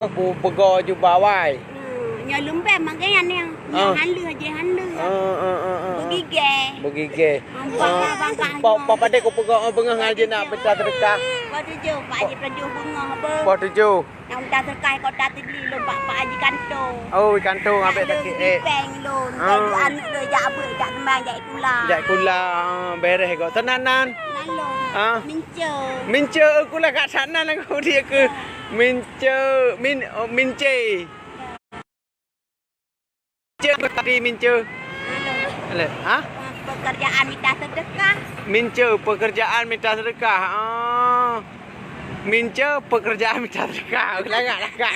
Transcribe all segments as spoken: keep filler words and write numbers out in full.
Kupeugoe juba awai. Hmm, nyoe leumbeng mangkanya ni. Nyoe Ah. han lheueh, jih han lheueh. Ah, ah, ah, ah, ah. Beugigée. Beugigée. Ah, bangah, Ah, bangah pa-, nyoe. Pa padé kupeugoe, oh, beungoh ngan jih nak minta seudeukah. Poh tujoh, Pak Haji Prajuh beungoh, beuh. Poh tujoh. Nak minta seudeukah, kota Teubeli lôn bak Pak Haji Kanto. Oh, di kanto ngabék sakét ék. Nak lôn di pèng lôn. Ah. Kalau aneuk lôn jak beuet, jak seumayang, jak ikula. Jak ikula, ah, beréh goe. Seunan nan? Nan lôn. Ah. Mince. Mince, eh, kula kat seunan lagoe dia ke. Mince, min-, oh, mince. Mince tadi mince. Halo. Halo. Ha? Pekerjaan minta sedekah. Mince, pekerjaan minta sedekah. Ah. Mince, pekerjaan minta sedekah. Lagak-lagak.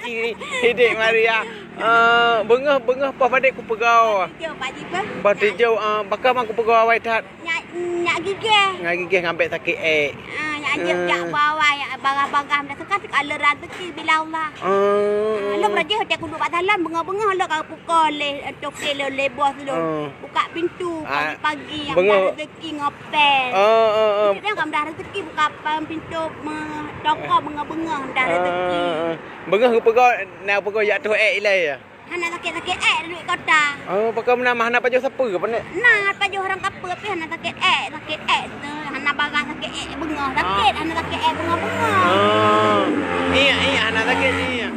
Ciri hidup Maria. Ah, beungoh-beungoh poh padé kupeugoe. Poh tujoh, Pak Haji, beuh. Poh tujoh, ah, pakon man kupeugoe awai that. Nyak, nyak gigih. Nyak gigih ngabék sakét ék. Ah, nyak jeuet Hmm. jak bawai, nyak bagah-bagah, dah teuka-teuka le rezeki bila Allah. Hmm. Ah, lôn rajin hotel kudu bak dalam, beungoh-beungoh lôn ka pukul lé, eh, toke lôn, lé bos lôn. Hmm. Buka pintu Ah, pagi-pagi, yang beungoh. Dah rezeki ngopel. Oh, oh, oh. Jadi, dia ka mudah rezeki, buka pam pintu, me-, toko beungoh-beungoh, mudah rezeki. Ah, ah. Beungoh kupeugoe, na peugoe jak toh ék ilée ya? Hana sakét-sakét ék duek kota. Oh, pakon meunan hana pajoh sapeue apa ni? Na pajoh ureueng kapeue pih hana sakét ék, sakét ék tu. Hana bagah sakét ék beungoh. Sakét, Ah. hana sakét ék beungoh-beungoh. Oh. Iya, iya, hana sakét, iya.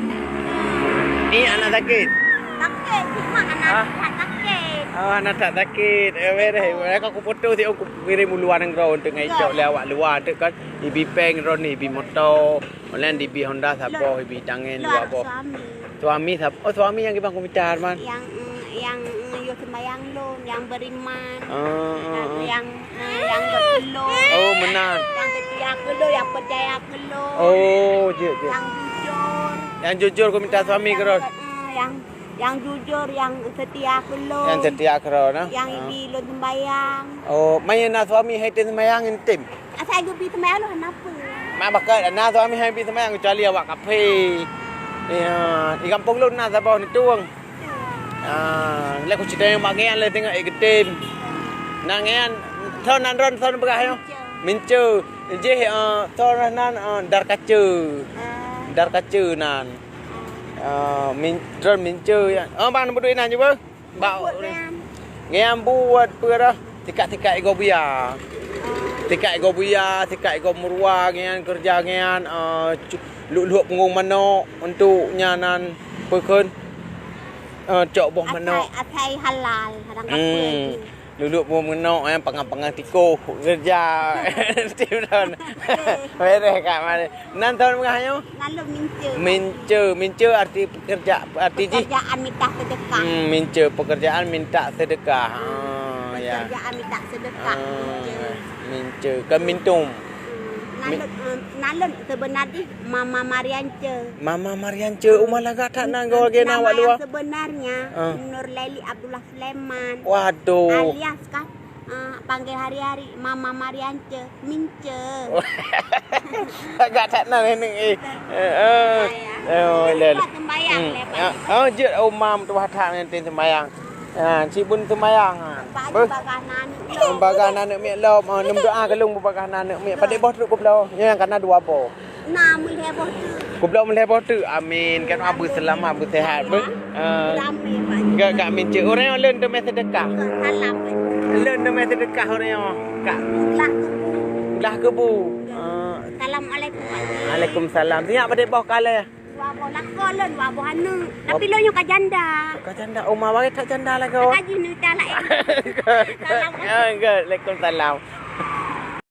Iya, hana sakét. Sakét, cuma hana Ah. that sakét. Oh, hana that sakét. Eh, beréh. Betul. Ka kufoto si, oh, kukirim u luwa nanggroe untuk ngai Betul. cok lé awak luwa tu kan. Ibi pèng droen, ibi moto. Online dibi Honda saboh, ibi tangen Lôn dua boh. Suami. Suami sab-, oh, suami nyang geuba komputer, man. Nyang, mm, nyang, mm, yue sembayang lôn, nyang beriman. Ah, ah, ah. Nyang, eh, nyang berpeluh. Oh, meunan. Nyang setia keu lôn, nyang percaya keu lôn. Oh, jeuet, jeuet. Nyang jujur. Nyang jujur komputer suami keudroe. Nyang, eh, nyang, nyang jujur, nyang setia keu lôn. Nyang setia keudroe, nah. Nyang Ah. ibi lôn sembayang. Oh, meunyo na suami han tem sembayang, han tem. Asai geubi seumayang lôn hana peue. Mak bakot na suami han bi seumayang keucuali awak kafé. Ya, di gampông lôn na saboh neuteueng. Ah, lé kucita nyang bak ngian lé teungoh ék geutem. Na ngian, thon nan droen thon peugah nyoe. Mince. Jih, ah, thon nan, ah, dar kace. Ah. Dar kace nan. Ah, min-, droen mince ya. Oh, bang, neupeuduek inan cuba. Bak Buet nyan. Ngian buet peue dah. Tikat-tikat igoe buya. Tikat igoe buya, tikat igoe meuruwa ngian keureuja ngian, eh, cu-, luek-luek punggong manok untuk nyan nan peue kheun, eh, cok boh manok. Asai, asai halal, kadang Hmm. kapeue. Luek-luek punggong manok, eh, pangang-pangang tikoh keureuja. Tim don. Okey. Beres kat mana? Nan thon peugah nyoe? Lalu mince. Mince, mince arti pekerja, arti jih? Pekerjaan minta sedekah. Hmm, mince, pekerjaan minta sedekah. Ah, ya. Pekerjaan minta sedekah, Ah, mince. Mince, ke mintum. Hmm, Mi- nalon, eh, nalon sebenar jih Mama Mariance. Mama Mariance, uma lagak that nan goe lagèe na awak luwa. Nama yang sebenarnya Ah. Nur Leli Abdullah Sulaiman. Waduh. Alias kan Ah, panggil hari-hari Mama Mariance, Mince. Agak that nan nenek, eh. Eh, eh. Ya, ya. Oh, lel. Buat sembahyang, Hmm. lepas. Ya. Oh, jeuet, oh, mam tuah that nanti sembahyang. Ha, si bun sembahyang, ha. Pak Haji Beuh. Bagah na aneuk lom. Bagah na aneuk miet lom. Oh, nem doa keu lôn bubagah na aneuk miet. Padum boh trok kubloe? Nyoe nyang kana dua boh. Na meulhèe boh teuk. Kubloe meulhèe boh teuk. Amin. Kan Abu selamat, Abu sehat. Beuh. Ah. Ramé, Pak. Gak, gak mince. Ureueng nyoe lôn teumé sedekah. Salam, Pak. Lôn teumé sedekah ureueng nyoe. Kak. Glah kubu. Glah kubu. Ah. Assalamualaikum, Pak. Waalaikumsalam. Siap padum boh kalé? Dua boh lakoe lôn, dua boh aneuk. Tapi lôn nyoe ka janda. Ka janda. Oh, ma wae that janda lagoe. Ka jih neuta laén. Salam. Ah, good. Waalaikumsalam.